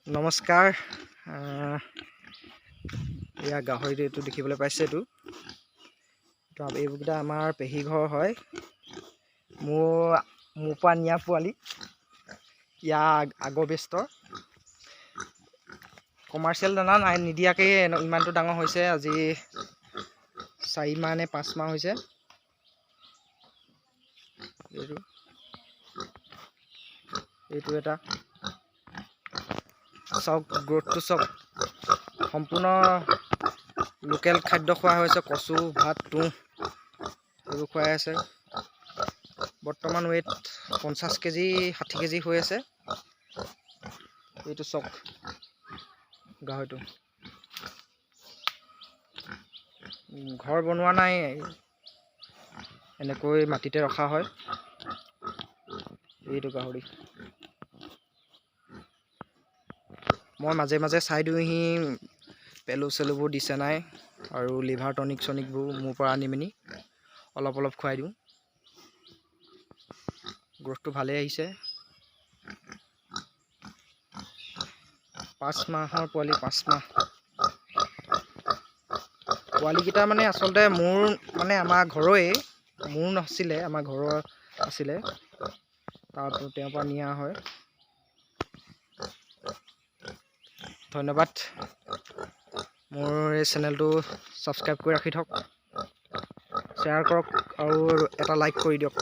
নমস্কাৰ। এয়া গাহৰিটো এইটো দেখিবলৈ পাইছে। এইটো এইটো এইকেইটা আমাৰ পেহী ঘৰ হয়। মোৰ মোৰ পৰা নিয়া পোৱালি, ইয়াৰ আগৰ বেষ্টৰ। কমাৰ্চিয়েল দানা নাই নিদিয়াকেই ইমানটো ডাঙৰ হৈছে। আজি 4 মাহ নে 5 মাহ হৈছে। এইটো এইটো এটা চাওক, গ্ৰ'থটো চাওক। সম্পূৰ্ণ লোকেল খাদ্য খোৱা হৈছে, কচু, ভাত, তুঁহ এইবোৰ খুৱাই আছে। বৰ্তমান ৱেইট 50 কেজি, 60 কেজি হৈ আছে। এইটো চাওক গাহৰিটো। ঘৰ বনোৱা নাই, এনেকৈ মাটিতে ৰখা হয়। এইটো গাহৰি মই মাজে মাজে চাই দিওঁহি, পেলু চেলুবোৰ দিছে নাই আৰু লিভাৰ টনিক চনিকবোৰ মোৰ পৰা আনি পিনি অলপ অলপ খুৱাই দিওঁ। গ্ৰ'থটো ভালেই আহিছে। 5 মাহৰ পোৱালি, 5 মাহ পোৱালিকেইটা মানে আচলতে মোৰ মানে আমাৰ ঘৰৰে, মোৰ নাছিলে, আমাৰ ঘৰৰ আছিলে, তাৰ তেওঁৰ পৰা নিয়া হয়। ধন্যবাদ। মোৰ এই চেনেলটো ছাবস্ক্ৰাইব কৰি ৰাখি থওক, শ্বেয়াৰ কৰক আৰু এটা লাইক কৰি দিয়ক।